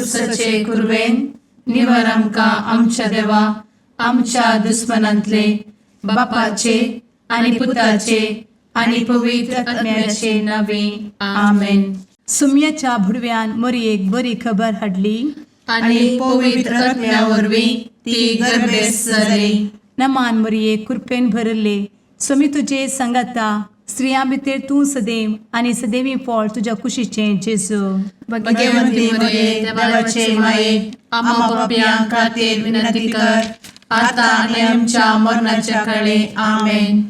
कुर्साचे कुरवेन निवर आमकां आमच्या देवा आमच्या दुस्मनांतले बापाचे आनी पुताचे आनी पवित्र आत्म्याचे नावे. आमेन. सुम्याच्या भुडव्यान मोरयेक बरी खबर हाडली. आनी पवित्र आत्म्या वरवीं ती गर्भेस्त जाली. नमान मोरये, कृपेन भरले, सुमी तुजे संगाता, स्त्रियां भितर तूं सदैव आनी सदैवी फळ तुज्या कुशीचें जेजू. भगवंती मरिये, देवाचे माये, आम्हा पापयां खातीर विनंती कर, आता आनी आमच्या मरणाच्या काळे. आमेन.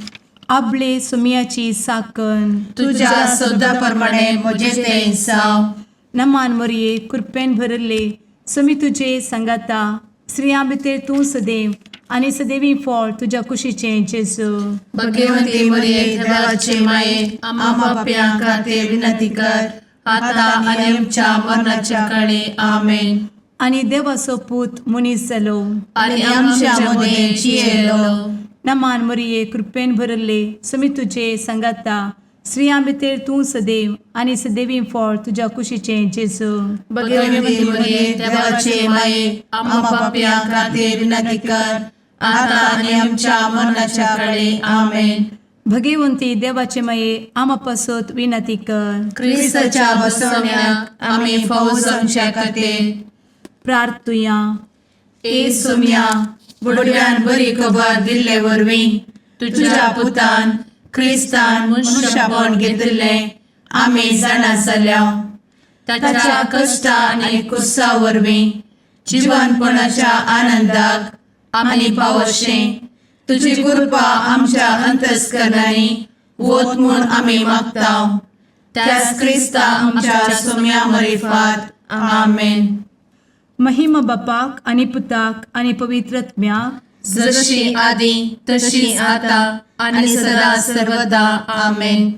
आबले सुमियाची साकन. तुझ्या शब्दा प्रमाणे म्हजे ते जावं. नमान मोरये, कृपेन भरले, सुमी तुजे संगाता, स्त्रियां भितर तूं सदैव आनी सदैवी फळ तुज्या कुशीचें जेजू. भगवंती मरिये, देवाचे माये, आम्हा पापयां खातीर विनंती कर, आता आनी आमच्या मरणाच्या काळे. आमेन. आनी देवाचो पूत मनीस जालो आनी आमच्या मदें जियेलो. नमान मोरये, कृपेन भरले, सुमी तुजे संगाता, स्त्रियां भितर तूं सदैव आनी सदैवी फळ तुज्या कुशीचें जेजू. भगवंती मरिये, देवाचे माये, आम्हा पापयां खातीर विनंती कर, आता आनी आमच्या मरणाच्या काळे. आमेन. भगवंती देवाचे माये, आमा पासत विनंती कर. क्रिस्ताच्या बसवण्याक आमी फावो जावच्या खातीर प्रार्थुया. ए सोम्या, बुडव्यान बरी खबर दिल्ले वरवीं तुझ्या पुतान क्रिस्तान मनुष्यपण घेतिल्लें आमी जाणा जाल्या. ताच्या कश्टा आनी कुर्सा वरवीं जिवनपणाच्या आनंदाक आमी पावशें तुजी कृपा आमच्या अंतस्करणांनी वत म्हूण आमी मागता, त्याच क्रिस्ता आमच्या सोम्या मरिफात. आमेन. महिमा बापाक आनी पुताक आनी पवित्र आत्म्याक. जशी आदी तशी आता आणि सदा सर्वदा. आमेन.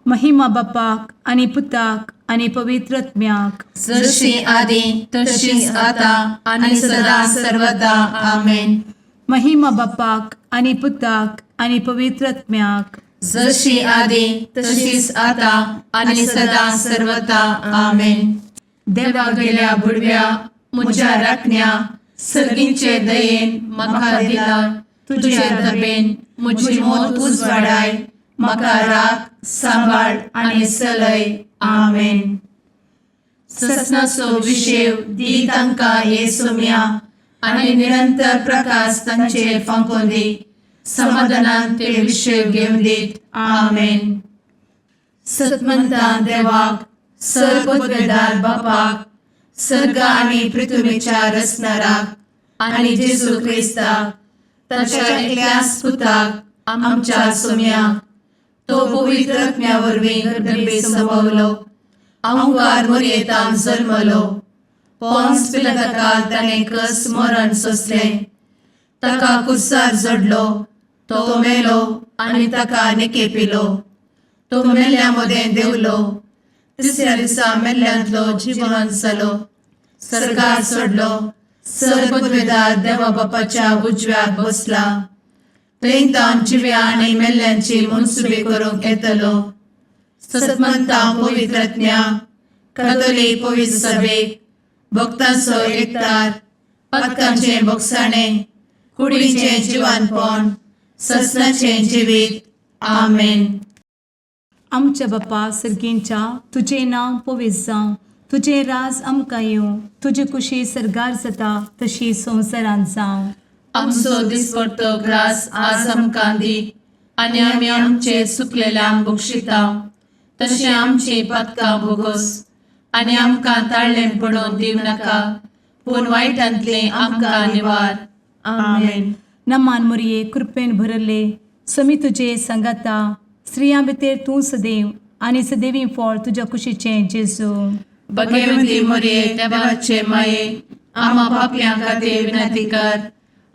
महिमा बापाक आनी पुताक आनी पवित्र आत्म्याक. जशी आदी तशीच आता आणि सदा सर्वदा. आमेन. महिमा बापाक आनी पुताक आनी पवित्र आत्म्याक. जशी आदी तशीच आता आणि सदा सर्वदा. आमेन. देवा गेल्या बुडव्या म्हज्या राखण्या, सर्गींचे दयेन म्हाका दिला तुझे दबेन म्हजी मोत उजवाडाय, म्हाका राख, सांबाळ आनी चलय. आमेन. ससनाचो विशेव दी तांकां हे सोम्या आनी निरंतर प्रकाश तांचेर फांकोवन दी, समाधानान ते विशेव घेवन दीत. आमेन. सतमंतान देवाक, सर्वपदवेदार बापाक, सर्ग आनी पृथ्वीच्या रचणाराक आनी जेजू क्रिस्ताक ताच्या एकल्याच पुताक आमच्या सोम्याक, तो पवित्र आत्म्या वरवीं गर्भे संभवलो, अंकार मोरयेतान जल्मलो, पोन्स पिलाताकाल ताणें कस मरण सोंसलें, ताका कुर्सार जडलो, तो मेलो आनी ताका निकेपिलो, तो मेल्ल्या मदें देंवलो, तिसऱ्या दिसा मेल्ल्यांतलो जिवन जालो, सर्गार चडलो, सर्वपदवेदार देवा बापाच्या उजव्याक बसला, थंय तावन जिव्या आनी मेल्ल्यांची मनसुबी करूंक येतलो. सतमंता पवित्र आत्म्या, कथोलीक पवित्र सभेक, भक्तांचो एकतार, पातकांचें भोगसाणें, कुडीचें जिवानपण, ससनाचें जिवीत. आमेन. आमच्या बापा सर्गींच्या, तुजें नांव पवित्र जावं, तुजें राज आमकां येवं, तुजी कुशी सर्गार जाता तशी संवसारांत जावं. आमचो दिसपडतो ग्रास आज आमकां दी आनी आमी आमचे चुकलेल्यांक बक्षिता तशें आमची पातकां भोगोस आनी आमकां ताळ्ळें पडोवन दिवं नाका, पूण वायटांतलें आमकां निवार. आमेन. नमान मोरये, कृपेन भरले, समी तुजे संगाता, स्त्रियां भितर तूं सदैव आनी सदैवी फळ तुज्या कुशीचें जेजू. भगवती मोरये, देवाचे माये, आम्हा पापयां खातीर विनंती कर,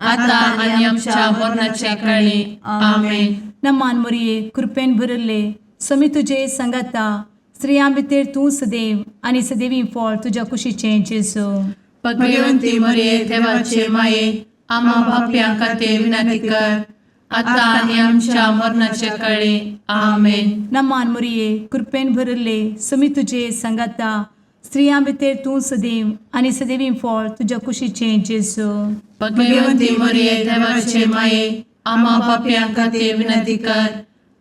आता आनी आमच्या मरणाच्या काळी. आमेन. नमान मोरये, कृपेन भरले, समी तुजे संगाता, स्त्रियां भितर तूं सदैव आनी सदैवी फळ तुज्या कुशीचें जेजू. भगवती मोरये, देवाचे माये, आम्हा पापयां खातीर विनंती कर, आता आनी आमच्या मरणाच्या काळी. आमेन. नमान मोरये, कृपेन भरले, समी तुजे संगाता, स्त्रियां भितर तूं सदैव आनी सदैवी फळ तुज्या कुशीचें जेजू. भगवंती मरिये, देवाचे माये, आम्हा पापयां खातीर विनंती कर,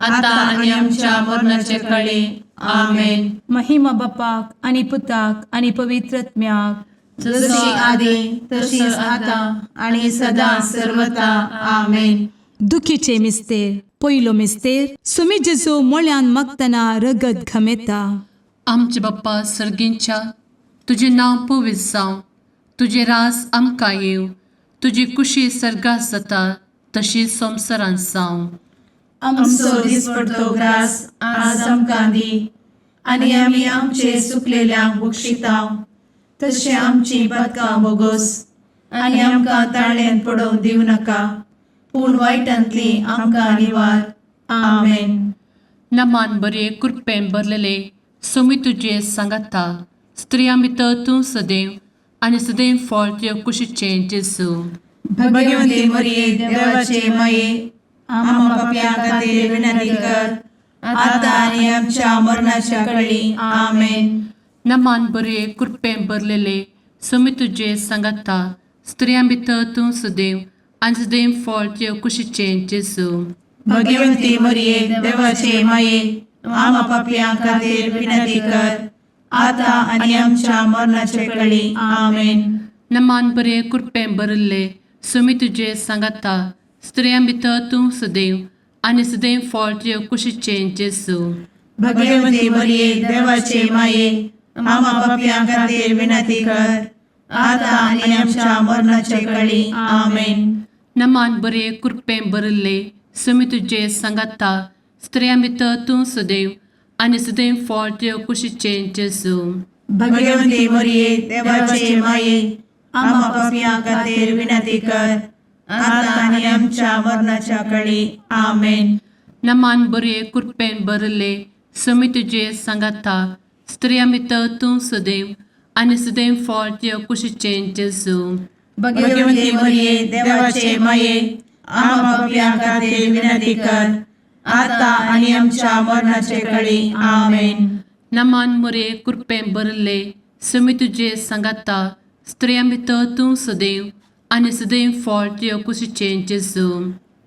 आता आनी आमच्या मरणाचे कळी. आमेन. महिमा बापाक आनी पुताक आनी पवित्र आत्म्याक. जशी आदी तशीच आता आणि सदा सर्वता. आमेन. दुखीचे मिस्तेर. पयलो मिस्तेर, सुमी जेजू मोळ्यान मागतना रगत घमेता. आमचे बाप्पा सर्गींच्या, तुजें नांव पवित्र जावं, तुजें रास आमकां येवं, तुजी कुशी सर्गात जाता तशी संवसारांत जावं. आमचो दिसपडतो ग्रास आज आमकां दी आनी आमी आमचे सुकलेल्यांक बक्षितांव तशें आमची पदकां बोगोस आनी आमकां ताळ्यान पडोवंक दिवं नाका, पूण वायटांतली आमकां निवार. आमेन. नमान बरे, कृपेन भरलेले, सोमी तुजे सांगाता, स्त्रियां भितर तूं सदैव आनी सदैव फळ तुजे कुशीचें जेजू. भगवंती मरिये, देवाचे माये, आम्हा पापयां खातीर विनंती कर, आता आनी आमच्या मरणाच्या कळी. आमेन. नमान बरे, कृपेन भरलेले, सोमी तुजे सांगाता, स्त्रियां भितर तूं सदैव आनी सदैव फळ तुजे कुशीचें जेजू. भगवंती मरिये, देवाचे माये, आम्हा पापयां खातीर विनंती कर, आता आनी आमच्या मरणाचे कळी. आमेन. नमान बरे, कृपेन भरिल्ले, सुमी तुजे सांगाता, स्त्रियां भितर तूं सदैव आनी सदैव फळ तुजे कुशीचें जेजू. भगवंती मरिये, देवाचे माये, आम्हा पापयां खातीर विनंती कर, आता आनी आमच्या मरणाचे कळी. आमेन. नमान बरे, कृपेन भरिल्ले, सुमी तुजे सांगाता, स्त्रियां भितर तूं सदैव आनी सदैव फळ तुजे कुशीचें जेजू. भगवंती मरिये, देवाचे माये, आम्हा पापयां खातीर विनंती कर, आता आनी आमच्या मरणाच्या कळी. आमेन. नमान बरे, कृपेन भरिल्ले, सुमी तुजे सांगाता, स्त्रियां भितर तूं सदैव आनी सदैव फळ तुजे कुशीचें जेजू. भगवंती मरिये, देवाचे माये, आम्हा पापयां खातीर विनंती कर, आता आनी आमच्या मरणाचे कळी. आमेन. नमान मुरे, कृपेन भरिल्ले, सुमी तुजे सांगाता, स्त्रियां भितर तूं सदैव आनी सदैव फळ तुजे कुशीचें जेजू.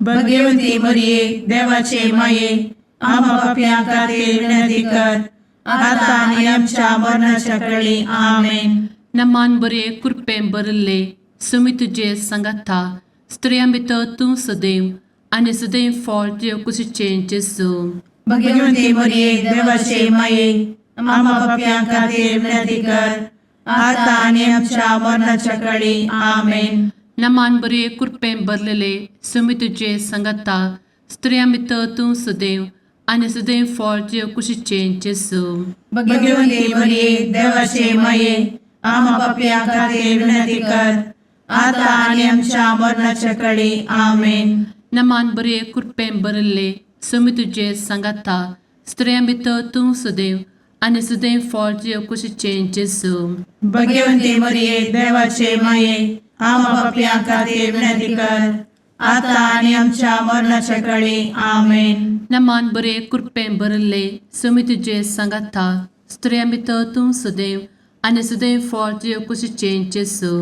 भगवंती मरिये, देवाचे माये, आम्हा पापयां खातीर विनंती कर, आता आनी आमच्या मरणाच्या कळी. आमेन. नमान बरे, कृपेन भरिल्ले, सुमी तुजे सांगाता, स्त्रियां भितर तूं सदैव आनी सदैव फळ तुजे कुशीचें जेजू. भगवंती मरिये, देवाचे माये, आम्हा पापयां खातीर विनंती कर, आता आनी आमच्या मरणाच्या कळी. आमेन. नमान बरे, कृपेन भरलेले, सुमी तुजे सांगाता, स्त्रियां भितर तूं सदैव आनी सदैव फळ तुजे कुशीचें जेजू. भगवंती मरिये, देवाचे माये, आम्हा पापयां खातीर विनंती कर, आता आनी आमच्या मरणाच्या कळी. आमेन. नमान बरे, कृपेन भरिल्ले, सुमी तुजे सांगाता, स्त्रियां भितर तूं सदैव आनी सदैव फळ तुजे कुशीचें जेजू. भगवंती मरिये, देवाचे माये, आम्हा पापयां खातीर विनंती कर, आता आनी आमच्या मरणाच्या कळी. आमेन. नमान बरे, कृपेन भरिल्ले, सुमी तुजे सांगाता, स्त्रियां भितर तूं सदैव आनी सदैव फळ तुजे कुशीचें जेजू.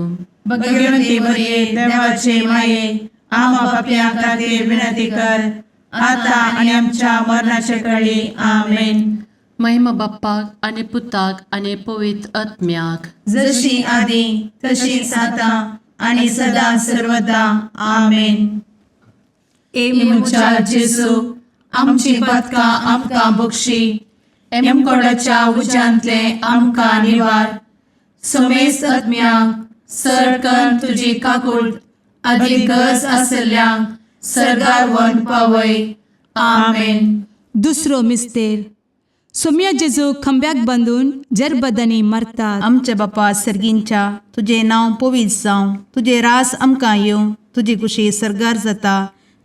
भगवंती मरिये, देवाचे माये, आम्हा पापयां खातीर विनंती कर, आता आनी आमच्या मरणाच्या कळी. आमेन. महिमा बाप्पाक आनी पुताक आनी पवित्र आत्म्याक. जशी आदी तशीच आता आणि सदा सर्वदा. आमेन. ए म्हज्या जेजू, आमची पदकां आमकां बक्षी, एमकोडाच्या उज्यांतले आमकां निवार, समेस्त आत्म्यांक सरकन तुजी काकूळ आदी गरज आसल्ल्यांक सर्गार वन पावय. आमेन. दुसरो मिस्तेर, सोम्या जेजू खांब्याक बांदून जरबदांनी मारतात. आमच्या बापा सर्गींच्या, तुजें नांव पवित्र जावं, तुजें रास आमकां येवं, तुजी कुशी सर्गार जाता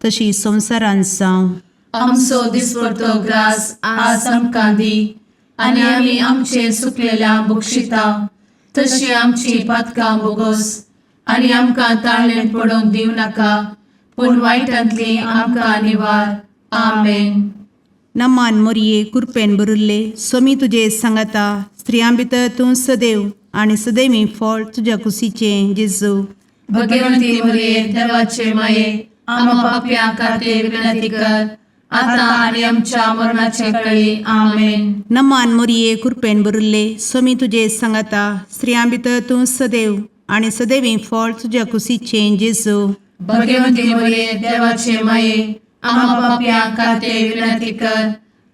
तशी संवसारांत जावं. आमचो दिसपडतो ग्रास आज आमकां दी आनी आमी आमचे सुकलेल्या बक्षिता तशी आमची पातकां बोगोस आनी आमकां ताळ्ळें पडोवंक दिवं नाका, पूण वायटांतली आमकां निवार. आमेन. नमान मोरये, कुरपेन भरिल्ले, स्वामी तुजे सांगाता, स्त्रियां भितर तूं सदैव आनी सदैवी फळ तुज्या कुशीचें जेजू. भगवंती मरिये देवाचे माये, आम्हा पापयां खातीर विनंती कर, आता आनी आमच्या मरणाचे कळी. आमेन. नमान मोरये, कृपेन भरिल्ले, स्वामी तुजे सांगाता. स्त्रियां भितर तूं सदैव आनी सदैवी फळ तुज्या कुशीचें जेजू. भगवंती मरिये देवाचे माये, आम्हा पापयां खातीर विनंती कर,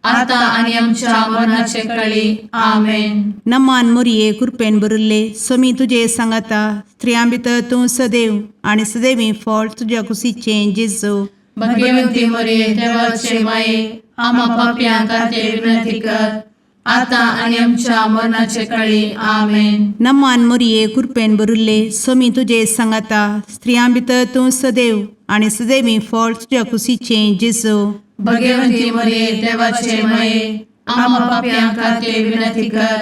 आता आनी आमच्या मरणाचे कळी. आमेन. नमान मोरये, कृपेन भरिल्ले, स्वामी तुजे सांगाता. स्त्रियां भितर तूं सदैव आनी सदैवी फळ तुज्या कुशीचें जेजू. भगवंती मरिये देवाचे माये, आम्हा पापयां खातीर विनंती कर, आता आनी आमच्या मरणाचे कळी. आमेन. नमान मोरये, कृपेन भरिल्ले, स्वामी तुजे सांगाता. स्त्रियां भितर तूं सदैव आनी सदैवी फळ तुज्या कुशीचें जेजू. भगवंती मरिये देवाचे माये, आम्हा पापयां खातीर विनंती कर,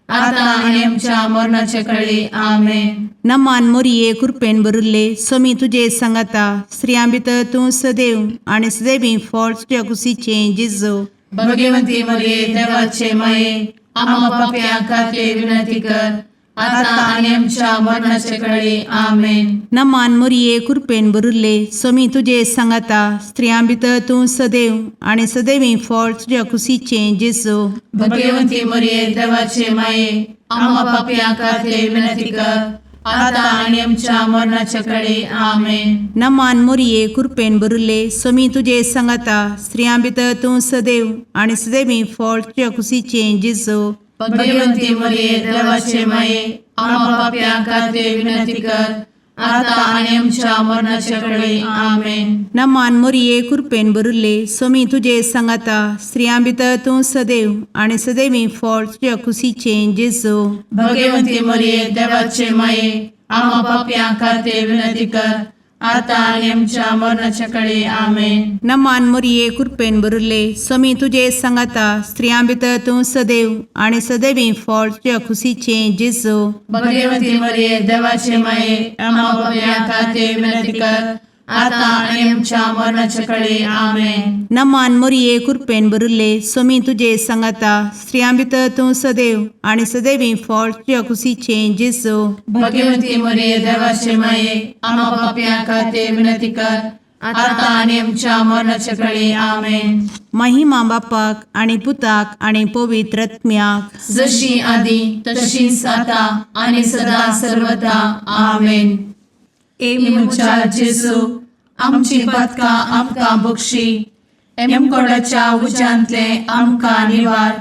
आता आनी आमच्या मरणाचे कळी. आमेन. नमान मोरये, कृपेन भरिल्ले, स्वामी तुजे सांगाता. स्त्रियां भितर तूं सदैव आनी सदैवी फळ तुज्या कुशीचें जेजू. भगवंती मरिये देवाचे माये, आम्हा पापयां खातीर विनंती कर, आता आनी आमच्या मरणाचे कळी. आमेन. नमान मोरये, कृपेन भरिल्ले, स्वामी तुजे सांगाता. स्त्रियां भितर तूं सदैव आनी सदैवी फळ तुज्या कुशीचें जेजू. भगवंती मरिये देवाचे माये, आम्हा पापयां खातीर विनंती कर, आता आनी आमच्या मरणाचे कळी. आमेन. नमान मोरये, कृपेन भरिल्ले, स्वामी तुजे सांगाता. स्त्रियां भितर तूं सदैव आनी सदैवी फळ तुज्या कुशीचें जेजू. भगवंती मरिये देवाचे माये, आम्हा पापयां खातीर विनंती कर, आता आनी आमच्या मरणाचे कळी. आमेन. नमान मोरये, कृपेन भरिल्ले, स्वामी तुजे सांगाता. स्त्रियां भितर तूं सदैव आनी सदैवी फळ तुज्या कुशीचें जेजू. भगवंती मरिये देवाचे माये, आम्हा पापयां खातीर विनंती कर, आता आनी आमच्या मरणाच्या कळी. आमेन. नमान मोरये, कृपेन भरिल्ले, स्वामी तुजे सांगाता. स्त्रियां भितर तूं सदैव आनी सदैवी फळ तुज्या कुशीचें जेजू. भगवंती मरिये देवाचे माये, आम्हा पापयां खातीर विनंती कर, आता आनी आमच्या मरणाच्या कळी. आमेन. नमान मोरये, कृपेन भरिल्ले, स्वामी तुजे सांगाता. स्त्रियां भितर तूं सदैव आनी सदैवी फळ तुज्या कुशीचें जेजू. भगवंती मरिये देवाचे माये, आम्हा पापयां खातीर विनंती कर, आता आनी आमच्या मरणाच्या कळी. आमेन. महिमा बापाक आनी पुताक आनी पवित्र आत्म्याक, जशी आदी तशीच आता आनी सदा सर्वदा. आमेन. ए म्हज्या जेजू, आमची पातकां आमकां बक्षी, एमकोडाच्या उज्यांतले आमकां निवार,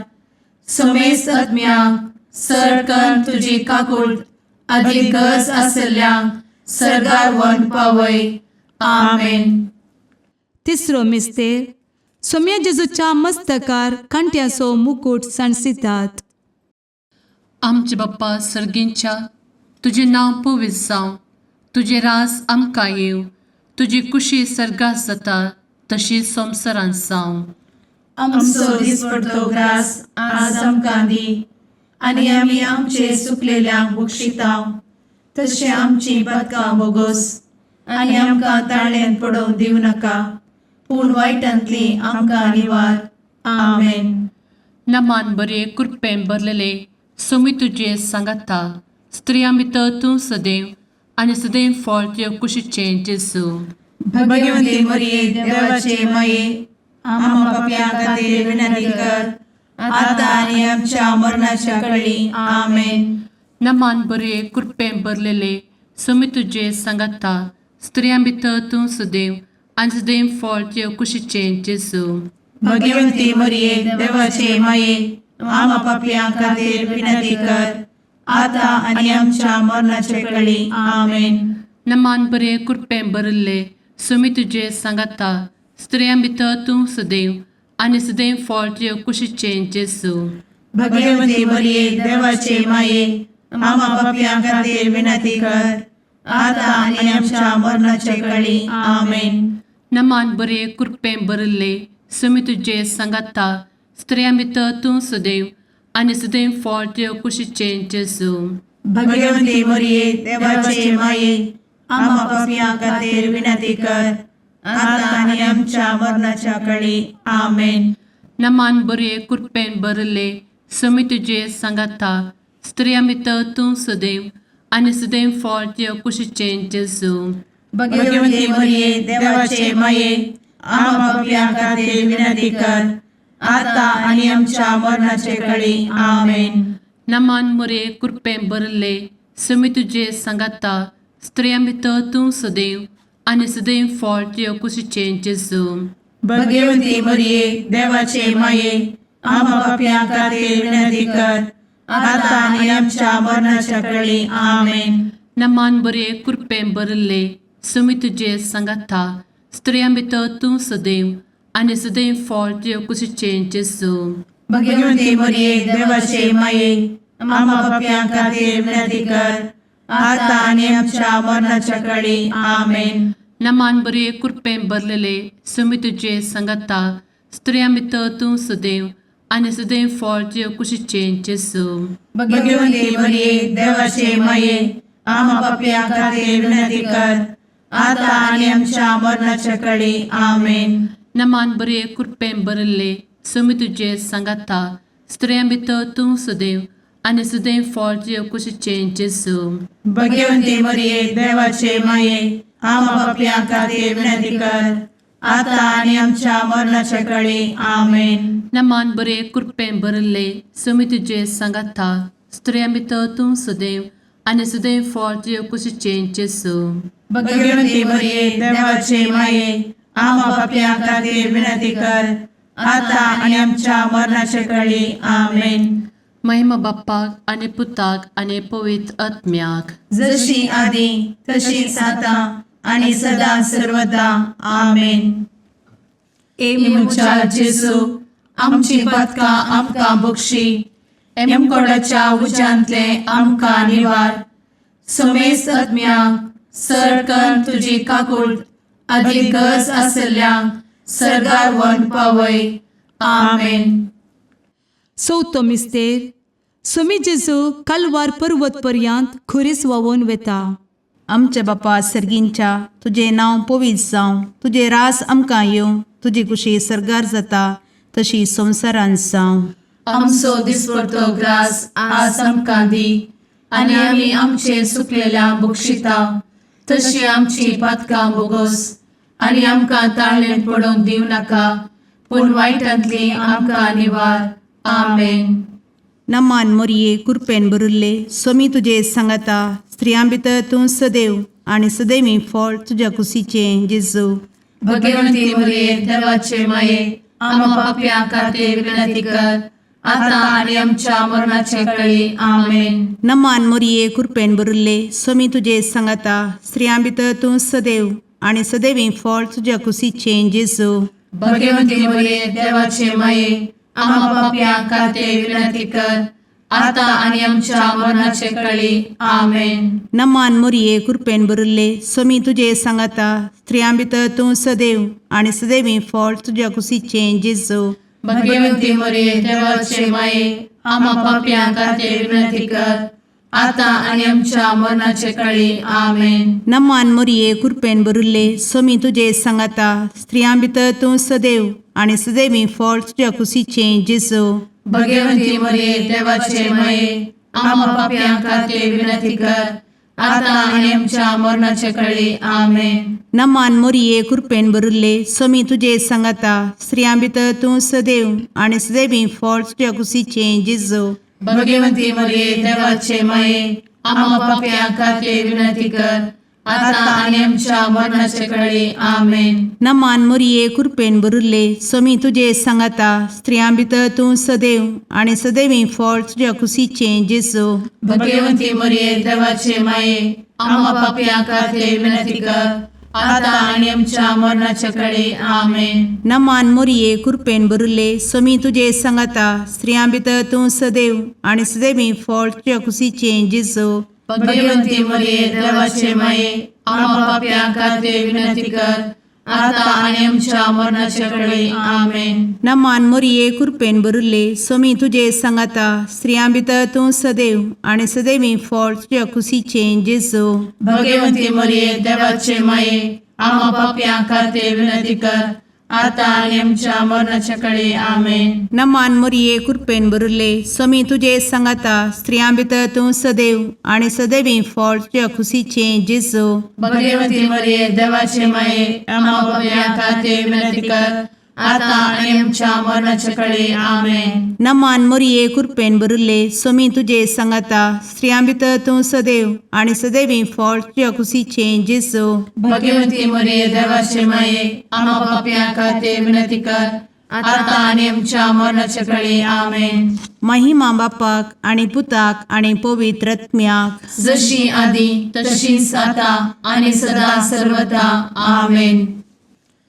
समेस्त आत्म्यांक सरकन तुजी काकूट आदी गरज आसल्ल्यांक सर्गार व्हरून पावय. आमेन. तिसरो मिस्तेर, सोम्या जेजूच्या मस्तकार कांट्याचो मुकूट सांडसितात. आमचे बाप्पा सर्गींच्या, तुजें नांव पवित्र जावं, तुजें राज आमकां येवं, तुजी कुशी सर्गात जाता तशी संवसारांत जावं. आमचो दिसपडतो ग्रास आज आमकां दी, आनी आमी आमचे सुकलेल्यांक बक्षितांव, तशें आमची पातकां बोगोस, आनी आमकां ताळ्यांत पडोवंक दिवं नाका, पूण वायटांतली आमकां निवार. आमेन. नमान बरे, कृपेन भरलेले, स्वामी तुजे सांगाता. स्त्रियां भितर तूं सदैव आनी सदैव फळ तुज्या कुशीचें जेजू. भगवंती मरिये देवाचे माये, आम्हा पापयां खातीर विनंती कर, आता आनी आमच्या मरणाच्या कळी. आमेन. नमान बरे, कृपेन भरलेले, स्वामी तुजे सांगाता. स्त्रियां भितर तूं सदैव आनी सदैव फळ तुज्या कुशीचें जेजू. भगवंती मरिये देवाचे माये, आम्हा पापयां खातीर विनंती कर, आता आनी आमच्या मरणाच्या कळी. आमेन. नमान बरे, कृपेन भरिल्ले, स्वामी तुजे सांगाता. स्त्रियां भितर तूं सदैव आनी सदैव फळ तुज्या कुशीचें जेजू. भगवंती मरिये देवाचे माये, आम्हा पापयां खातीर विनंती कर, आता आनी आमच्या मरणाच्या कळी. आमेन. नमान बरे, कृपेन भरिल्ले, स्वामी तुजे सांगाता. स्त्रियां भितर तूं सदैव आनी सदैव फळ तुज्या कुशीचें जेजू. भगवंती मरिये देवाचे माये, आम्हा पापयां खातीर विनंती कर, आता आनी आमच्या मरणाच्या कळी. आमेन. नमान बरे, कृपेन भरिल्ले, समी तुजे सांगाता स्त्रियां भितर तूं सदैव आनी सदैव फळ तुज्या कुशीचें जेजू. भगवती मरिये, देवाचे माये, आम्हा पापयां खातीर विनंती कर, आता आनी आमच्या मरणाचे कळी. आमेन. नमान मोरे कृपें भरले समी तुजे सांगाता स्त्रियां भितर तूं सदैव आनी सदैव फळ तुज्या कुशीचें जेजू. भगवती मरिये, देवाचे माये, आम्हा पापयां खातीर विनंती कर, आता आनी आमच्या मरणाच्या कळी. आमेन. नमान बरे कृपें भरले समी तुजे सांगाता स्त्रियां भितर तूं सदैव आनी सदैव फळ तुज्या कुशीचें जेजू. भगवती मरिये, देवाचे माये, आम्हा पापयां खातीर विनंती कर, आता आनी आमच्या मरणाच्या कळी. आमेन. नमान बरे कृपें भरलेले समी तुजे सांगाता स्त्रियां भितर तूं सदैव आनी सदैव फळ तुज्या कुशीचें जेजू. भगवती मरिये, देवाचे माये, आम्हा पापयां खातीर विनंती कर, आता आनी आमच्या मरणाच्या कळी. आमेन. नमान बरे कृपें भरले समी तुजे सांगाता स्त्रियां भितर तूं सदैव आनी सदैव फळ तुज्या कुशीचें जेजू. भगवती मरिये, देवाचे माये, आम्हा पापयां खातीर विनंती कर, आता आनी आमच्या मरणाच्या कळी. आमेन. नमान बरे कृपें भरले समी तुजे सांगाता स्त्रियां भितर तूं सदैव आनी सदैव फळ तुज्या कुशीचें जेजू. भगवती मरिये, देवाचे माये, आम्हा पापयां खातीर विनंती कर, आता आनी आमच्या मरणाच्या कळी. आमेन. महिमा बाप्पाक आनी पुताक आनी पवित्र आत्म्याक. जशी आदी तशीच आता आणि सदा सर्वदा. आमेन. ए म्हज्या जेजू, आमची पातकां आमकां बक्षी, एमकोडाच्या उज्यांतले आमकां निवार, समेस्त आत्म्यांक सरकन तुजी काकूळ आदी गरज आसल्ल्यांक सर्गार व्हरून पावय. आमेन. चवथो मिस्तेर. सोमी जेजू कालवार पर्वत पर्यंत खुरीस व्हांवून वेता. आमच्या बापा सर्गींच्या, तुजें नांव पवित्र जावं, तुजें रास आमकां येवं, तुजी कुशी सर्गार जाता तशी संवसारांत जावं. आमचो दिसपडतो ग्रास आज आमकां दी आनी आमी आमचे सुकलेल्या बक्षिता तशी आमची पातकां बोगोस आनी आमकां ताळणेंत पडोवंक दिवं नाका, पूण वायटांतली आमकां निवार. आमेन. नमान मोरये, कुरपेन भरिल्ले, सोमी तुजे सांगाता, स्त्रियां भितर तूं सदैव आनी सदैवी फळ तुज्या कुशीचें जेजू. भगवंती मरिये, देवाचे माये, आम्हा पापयां खातीर विनंती कर, आता आनी आमच्या मरणाचे कळी. आमेन. नमान मोरये, कुरपेन भरिल्ले, सोमी तुजे सांगाता, स्त्रियां भितर तूं सदैव आनी सदैवी फळ तुज्या कुशीचें जेजू. भगवंती मरिये, देवाचे माये, आम्हा पापयां खातीर विनंती कर, आता आनी आमच्या मरणाचे कळी. आमेन. नमान मोरये, कुरपेन भरिल्ले, सोमी तुजे सांगाता, स्त्रियां भितर तूं सदैव आनी सदैवी फळ तुज्या कुशीचें जेजू. भगवंती मरिये, देवाचे माये, आम्हा पापयां खातीर विनंती कर, आता आनी आमच्या मरणाचे कळी. आमेन. नमान मोरये, कुरपेन भरिल्ले, सोमी तुजे सांगाता, स्त्रियां भितर तूं सदैव आनी सदैवी फळ तुज्या कुशीचें जेजू. भगवंती मरिये, देवाचे माये, आम्हा पापयां खातीर विनंती कर, आता आनी आमच्या मरणाचे कळी. आमेन. नमान मोरये, कुरपेन भरिल्ले, सोमी तुजे सांगाता, स्त्रियां भितर तूं सदैव आनी सदैवी फळ तुज्या कुशीचें जेजू. भगवंती मरिये, देवाचे माये, आम्हा पापयां खातीर विनंती कर, आता आनी आमच्या मरणाचे कळी. आमेन. नमान मोरये, कुरपेन भरिल्ले, सोमी तुजे सांगाता, स्त्रियां भितर तूं सदैव आनी सदैवी फळ तुज्या कुशीचें जेजू. भगवंती मरिये, देवाचे माये, आम्हा पापयां खातीर विनंती कर, आता आनी आमच्या मरणाचे कळी. आमेन. नमान मोरये, कुरपेन भरिल्ले, सोमी तुजे सांगाता, स्त्रियां भितर तूं सदैव आनी सदैवी फळ तुज्या कुशीचें जेजू. भगवंती मरिये, देवाचे माये, आम्हा पापयां खातीर विनंती कर, आता आनी आमच्या मरणाचे कळी. आमेन. नमान मोरये, कुरपेन भरिल्ले, सोमी तुजे सांगाता, स्त्रियां भितर तूं सदैव आनी सदैवी फळ तुज्या कुशीचें जेजू. भगवंती मरिये, देवाचे माये, आम्हा पापयां खातीर विनंती कर, आतां आनी आमच्या मरणाच्या कडे आमेन. नमान मोरये, कृपेन भरिल्ले, स्वामी तुजे सांगाता. स्त्रियां भितर तूं सदैव आनी सदैवी फळ तुज्या खुशीचें जेजू. भगवती मरिये, देवाचे माये, आम्हा पापयां खातीर विनंती कर, आतां आनी आमच्या मरणाच्या कडे आमेन. नमान मोरये, कृपेन भरिल्ले, स्वामी तुजे सांगाता. स्त्रियां भितर तूं सदैव आनी सदैवी फळ तुज्या खुशीचें जेजू. भगवती मरिये, देवाचे माये, आम्हा पापयां खातीर विनंती कर, आतां आनी आमच्या मरणाच्या कडे आमेन. महिमा बापाक आनी पुताक आनी पवित्र आत्म्याक. जशी आदी तशीच आता आणि सदा सर्वदा आमेन.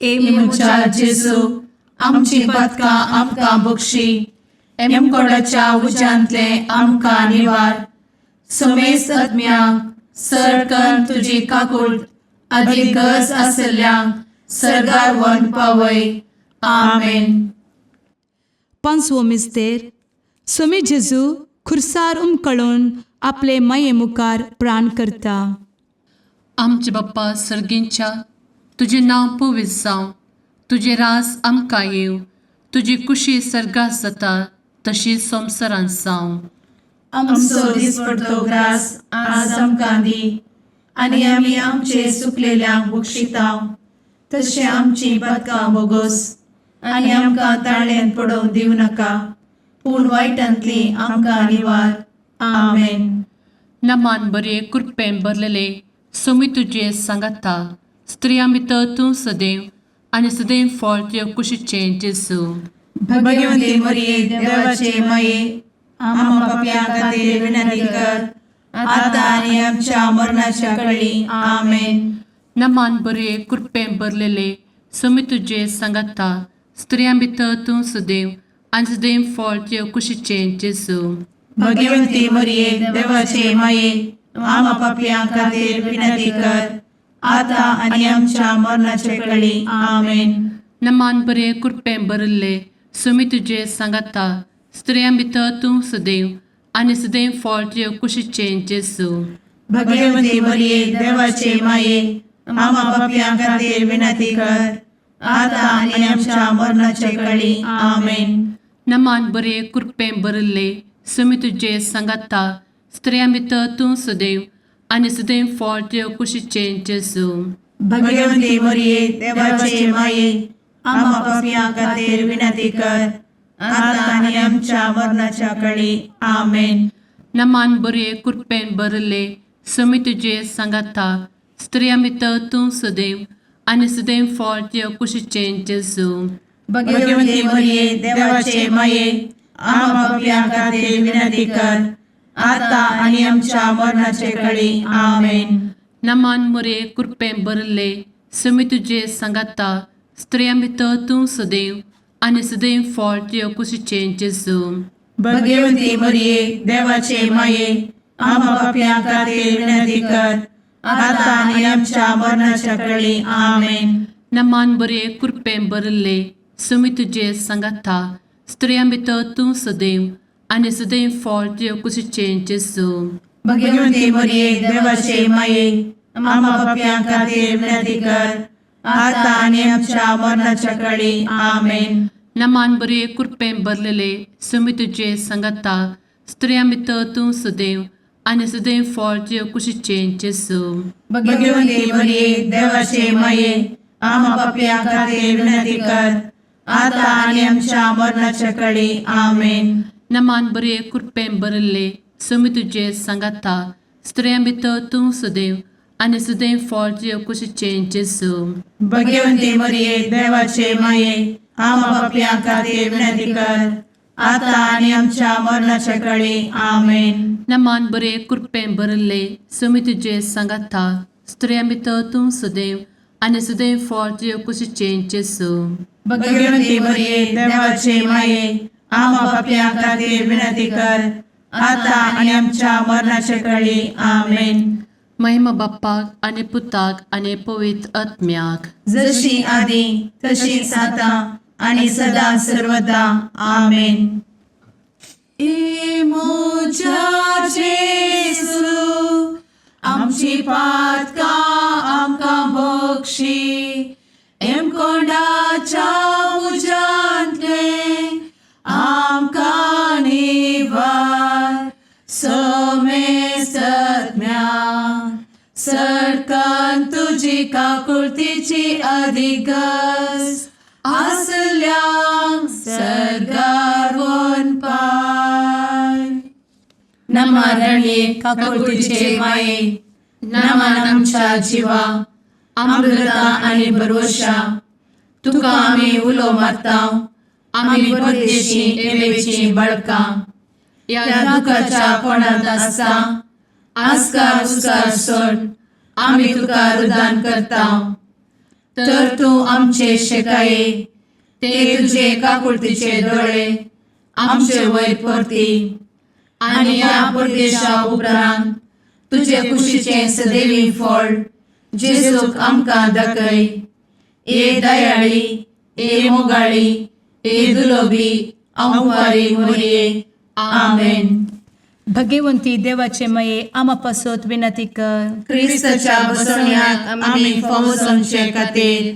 ए म्हज्या जेजू, आमची पदकां आमकां बक्षी, एमकोडाच्या उज्यांतले आमकां निवार, समेस्त आत्म्यांक सरकन तुजी काकूळ आदी गरज आसल्ल्यांक सरगार वन पावय. आमेन. पांचवो मिस्तेर. स्वामी जेजू खुर्सार उमकळून आपले माये मुखार प्राण करता. आमचे बाप्पा सर्गींच्या, तुजें नांव पवित्र जावं, तुजें रास आमकां येवं, तुजी कुशी सर्गात जाता तशी संवसारांत जावं. आमचो दिसपडतो ग्रास आज आमकां दी, आनी आमी आमचे सुकलेल्यांक बक्षितांव, तशें आमची पदकां बोगोस, आनी आमकां ताळ्यान पडोवंक दिवं नाका, पूण वायटांतली आमकां निवार. आमेन. नमान बरे, कृपेन भरलेले, स्वामी तुजे सांगाता. स्त्रियां भितर तूं सदैव आनी सदैव फळ तुज्या कुशीचें जेजू. भगवती मरिये, देवाचे माये, आम्हा पापयां खातीर विनंती कर, आतां आनी आमच्या मरणाच्या कळी. आमेन. नमान बरे, कृपेन भरलेले, स्वामी तुजे सांगाता. स्त्रियां भितर तूं सदैव आनी सदैव फळ तुज्या कुशीचें जेजू. भगवती मरिये, देवाचे माये, आम्हा पापयां खातीर विनंती कर, आतां आनी आमच्या मरणाचे कळी. आमेन. नमान बरे, कृपेन भरिल्ले, स्वामी तुजे सांगाता. स्त्रियां भितर तूं सदैव आनी सदैव फळ तुज्या कुशीचें जेजू. भगवती मरिये, देवाचे माये, आम्हा पापयां खातीर विनंती कर, आतां आनी आमच्या मरणाचे कळी. आमेन. नमान बरे, कृपेन भरिल्ले, स्वामी तुजे सांगाता. स्त्रियां भितर तूं सदैव आनी सदैव फळ तुज्या कुशीचें जेजू. भगवती मरिये, देवाचे माये, आम्हा पापयां खातीर विनंती कर, आतां आनी आमच्या मरणाच्या कळी. आमेन. नमान बरे, कृपेन भरिल्ले, स्वामी तुजे सांगाता. स्त्रियां भितर तूं सदैव आनी सदैव फळ तुज्या कुशीचें जेजू. भगवती मरिये, देवाचे माये, आम्हा पापयां खातीर विनंती कर, आतां आनी आमच्या मरणाचे कळी. आमेन. नमान मोरे, कृपेन भरिल्ले, स्वामी तुजे सांगाता. स्त्रियां भितर तूं सदैव आनी सदैव फळ तुज्या कुशीचें जेजू. भगवती मरिये, देवाचे माये, आम्हा पापयां खातीर विनंती कर, आतां आनी आमच्या मरणाच्या कळी. आमेन. नमान बरे, कृपेन भरिल्ले, स्वामी तुजे सांगाता. स्त्रियां भितर तूं सदैव आनी सदैव फळ तुज्या कुशीचें जेजू. भगवती मरिये, देवाचे माये, आम्हा पापयां खातीर विनंती कर, आतां आनी आमच्या मरणाच्या कळी. आमेन. नमान बरे, कृपेन भरलेले, स्वामी तुजे सांगाता. स्त्रियां भितर तूं सदैव आनी सदैव फळ तुज्या कुशीचें जेजू. भगवती मरिये, देवाचे माये, आम्हा पापयां खातीर विनंती कर, आतां आनी आमच्या मरणाच्या कळी. आमेन. नमान बरे, कृपेन भरिल्ले, स्वामी तुजे सांगाता. स्त्रियां भितर तूं सदैव आनी सदैव फळ तुज्या कुशीचें जेजू. भगवती मरिये, देवाचे माये, आम्हा पापयां खातीर विनंती कर, आतां आनी आमच्या मरणाच्या कळी. आमेन. नमान बरे, कृपेन भरिल्ले, स्वामी तुजे सांगाता. स्त्रियां भितर तूं सदैव आनी सदैव फळ तुज्या कुशीचें जेजू. भगवती मरिये, देवाचे माये, आम्हा पापयां खातीर विनंती कर, आतां आनी आमच्या मरणाच्या कळी. आमेन. महिमा बाप्पाक आनी पुताक आनी पवित्र आत्म्याक. जशी आदी तशीच आता आणि सदा सर्वदा. आमेन. ए म्हज्या जेजू, आमची पातकां आमकां बक्षी, एमकोंडाच्या तुजी काकुळतीची अधिगस आसल्यांक सर्गार पाय. नमा रणये काकुळतीचे माये, नमन आमच्या जिवा, अमृता आनी भरवशा, तुका आमी उलो मारता, आमी परदेशी एवेची बळकां ह्या दुखाच्या कोणांत आसता आस्कार उस्कार सोड आमी तुका रुदान करता, तर तूं आमचे शेकाये ते तुजे काकुळतीचे दोळे आमचे वयर परती आनी ह्या परदेशा उपरांत तुजे कुशीचें सदैवी फळ जेजूक आमकां दाखय. ए दयाळी, ए मोगाळी, ए दुलोबी अंवारी मोरये. आमेन. भगवंती देवाचे मये आमा पासत विनंती कर. क्रिस्ताच्या बसवण्याक आमी फावो जावचे खातीर.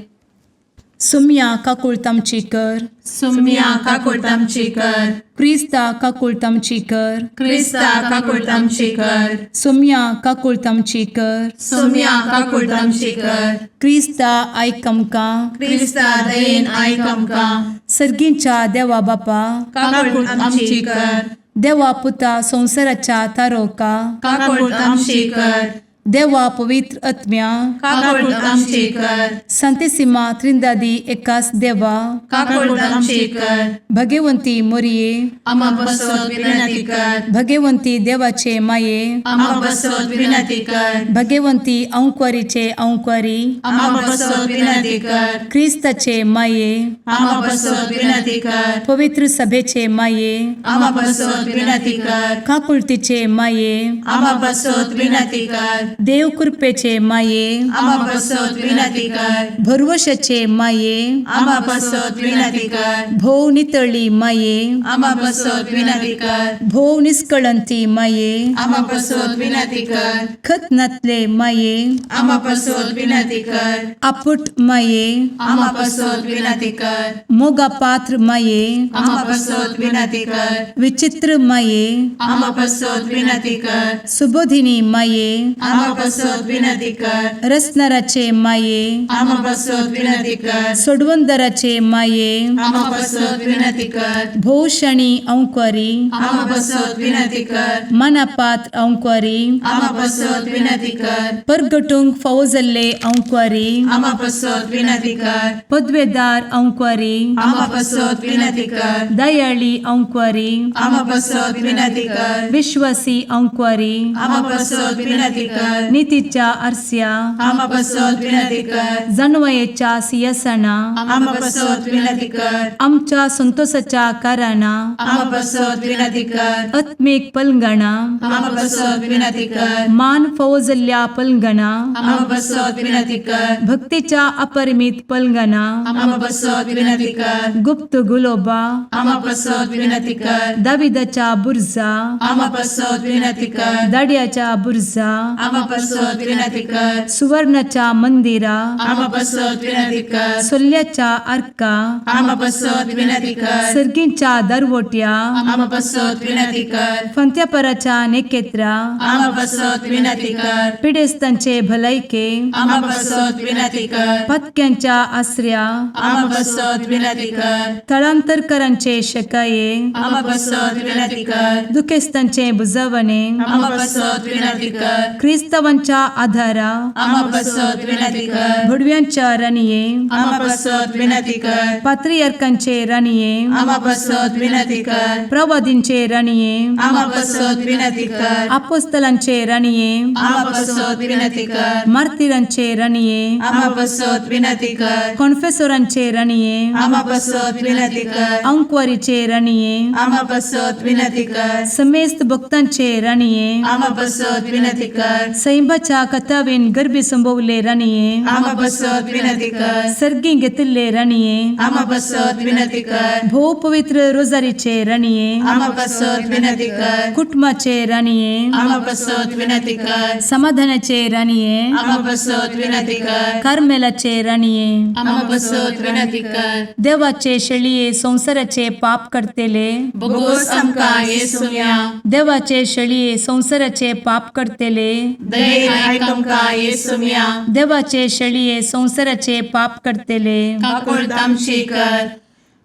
सुम्या काकुळत आमची कर. सुम्या काकुळट आमची कर. क्रिस्ता काकुळत आमची कर. क्रिस्ता काकुळट आमची कर. सुम्या काकुळत आमची कर. सुम्या काकुळट आमची कर. क्रिस्ता आयक आमकां. क्रिस्ता दयेन आयक आमकां. सर्गींच्या देवा बापा, काकुळट आमची कर. देवा पुता संवसाराच्या तारोका, काकुळट आमची कर. देवा पवित्र आत्म्या, काकुळट आमची कर. संतेसिमा त्रिंदादी एकास देवा, काकुळट आमची कर. भगवंती मोरये, आमा बसत विनंती कर. भगवंती देवाचे माये, आमा बसत विनंती कर. भगवंती अंक्वारीचे अंक्वारी, आमा बसत विनंती कर. क्रिस्ताचे माये, आमा बसत विनंती कर. पवित्र सभेचे माये, आमा बसत विनंती कर. काकुळतीचे माये, आमा बसत विनंती कर. देव कृपेचे माये, आमा बसत विनंती कर. भरवशाचे माये, आमा बसत विनंती कर. भोव नितळी माये, आमा बसत विनंती कर. भोव निस्कळंती माये, आमा बसत विनंती कर. खत नातले माये, आमा बसत विनंती कर. आपुट माये, आमा बसत विनंती कर. मोगा पात्र माये, आमा बसत विनंती कर. विचित्र माये, आमा बसत विनंती कर. सुबोधिनी माये, आमा बसत विनंती कर. रसनाराचे माये, आमा बसत विनंती कर. सोडवंदराचे माये, आमा बसत विनंती कर. भोवशणी अंक्वारी, आमा बसत विनंती कर. मनापात्र अंक्वारी, आमा बसत विनंती कर. परगटूंक फावो जाल्ले अंक्वारी, आमा बसत विनंती कर. पदवेदार अंक्वारी, आमा बसत विनंती कर. दयाळी अंक्वारी, आमा बसत विनंती कर. विश्वासी अंक्वारी, आमा बसत विनंती कर. नितीच्या आरस्या, आमा बसत विनंती कर. जानवयेच्या सियासना, आमा बसत विनंती कर. आमच्या संतोषाच्या कारणां, आमा बसत विनंती कर. आत्मीक पलंगणा, आमा बसत विनंती कर. मान फावो जाल्ल्या पलंगणा, आमा बसत विनंती कर. भक्तीच्या अपरिमित पलंगणा, आमा बसत विनंती कर. गुप्त गुलोबा, आमा बसत विनंती कर. दाविदाच्या बुर्जा, आमा बसत विनंती कर. दाड्याच्या बुर्जा, आमा बसत विनंती कर. सुवर्णाच्या मंदिरा, आमा बसत विनंती कर. सोल्ल्याच्या आर्का, आमा बसत विनंती कर. सर्गींच्या दरवट्या, आमा बसत विनंती कर. फंत्यापराच्या नेकेत्रा, आमा बसत विनंती कर. पिडेस्तांचे भलायके, आमा बसत विनंती कर. पत्क्यांच्या आसऱ्या, आमा बसत विनंती कर. थळांतरकरांचे शकाये, आमा बसत विनंती कर. दुखेस्तांचे बुजवणे, आमा बसत विनंती कर. क्रिस्तावांच्या आधारा, आमा बसत विनंती कर. भुडव्यांच्या राणये, आमा बसत विनंती कर. पात्रियार्कांचे राणये, आमा बसत विनंती कर. प्रवादींचे राणये, आमा बसत विनंती कर. आपोस्तलांचे राणये, आमा बसत विनंती कर. मार्तिरांचे राणये, आमा बसत विनंती कर. कॉन्फेसोरांचे राणये, आमा बसत विनंती कर. अंक्वारीचे राणये, आमा बसत विनंती कर. समेस्त भक्तांचे राणये, आमा बसत विनंती कर. सैंबाच्या कथावेन गर्भी संभवले राणये, आमा बसत विनंती कर. सर्गी घेतिल्ले राणये, आमा बसत विनंती कर. भोव पवित्र रोजारीचे राणये, आमा बसत विनंती कर. कुटुंबाचे राणये, आमा बसत विनंती कर. समाधानाचे राणये, आमा बसत विनंती कर. कार्मेलाचे राणये, आमा बसत विनंती कर. देवाचे शेळये संवसाराचे पाप करतेले, बोगोस आमकां येसुया. देवाचे शेळये संवसाराचे पाप करतेले, दयेन आयक आमकां येसुम्या. देवाचे शेळये संवसाराचे पाप करतले, काकुळट आमची कर.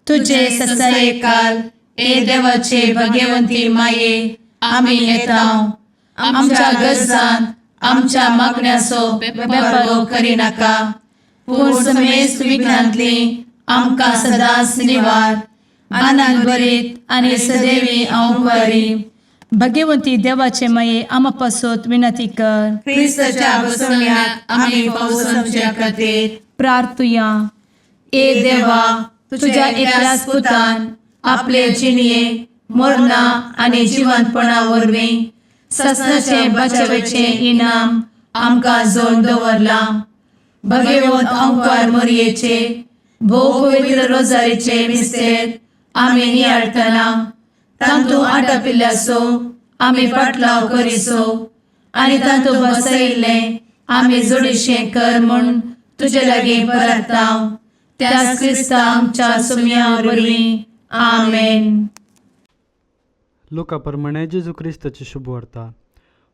तुझे तुझे ससायेकाल ए देवाचे भगवंती माये, आमी येता. आमच्या गरजान आमच्या मागण्याचो बेपर्वो करिनाका, पूण समेस्त विघ्नांतली आमकां सदांच निवार. आनंद भरीत आनी सदैवी अंवकारी भगवंती देवाचे माये, आमा पासत विनंती कर. क्रिस्ताच्या बसवण्याक आमी पावसाच्या खातीर प्रार्थुया. ए देवा, तुझ्या एकल्याच पुतान आपले जिणये मरणा आनी जिवंतपणा वरवीं ससनाचे बचावेचें इनाम आमकां जोड दवरलां. भगवंत अंकार मोरयेचे भोव पवित्र रोजारीचे मिस्तेर आमी नियाळटना तांतू आटापिल्ल्याचो आमी पाटलाव करिसो आनी तांतू बसयिल्लें आमी जोडीशें कर म्हूण तुजे लागीं परताव, त्याच क्रिस्ता आमच्या सुम्या वरवीं. आमेन. लुका प्रमाणे जेजू क्रिस्ताची शुभवार्ता.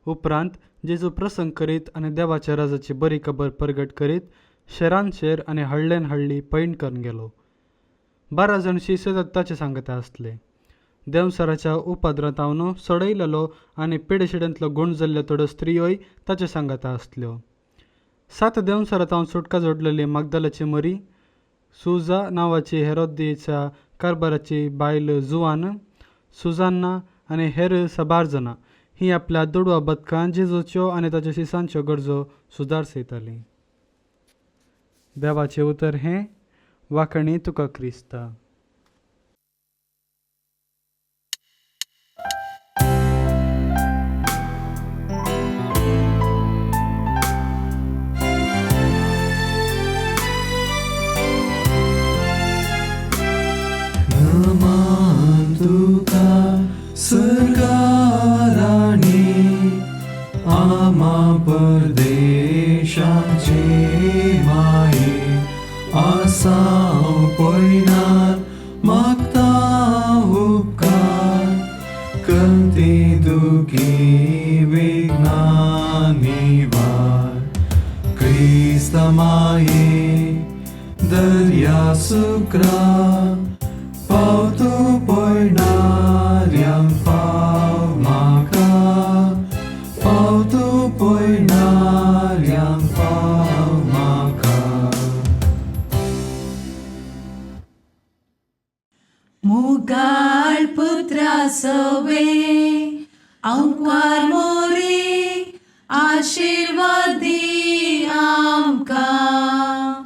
उपरांत जेजू प्रसंग करीत आनी देवाच्या राजाची बरी खबर परगट करीत शेरान शेर आनी हळ्ळेन हळ्ळी पैण करून गेलो. 12 जाण शिष्य ताचे सांगता आसले. देंवसराच्या उपद्रांतावन सोडयलेलो आनी पिडेशिडेंतलो गूण जाल्ल्यो थोड्यो स्त्रियोय ताचे सांगाता आसल्यो. 7 देंवसरांत सुटका जोडलेली मागदालाची मरी, सुजा नांवाची हेरोदीच्या कारभाराची बायल जुवान, सुजान्ना आनी हेर साबार जाणां हीं आपल्या दुडवा बदकां जेजूच्यो आनी ताच्या शिसांच्यो गरजो सुदारसयतालीं. देवाचें उतर हें. वाखणी तुका क्रिस्ता. नमान तुका सर्गाराणी, आमा परदेशाचे माये, आसाव पयणार मागता उपकार, कंती दुखी विघ्ना निवार. क्रिस्त माये दर्या सुक्रा, पावतो पयणाऱ्यांक पाव म्हाका, पावतो पयणाऱ्यांक पाव म्हाका. मुगाळ पुत्रा सवे अंकार मोरे, आशिर्वादी आमकां.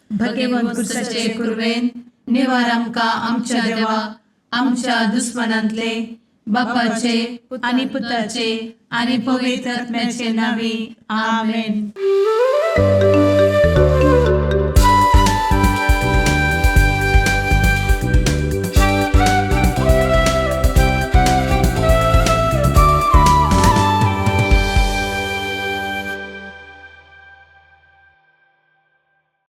भगवंत भगवंत कुर्वेन निवार आमकां आमच्या देवा, आमच्या दुस्मनांतले, बापाचे आनी पुताचे आनी पवित्र आत्म्याचे नावी. आमेन. आमेन.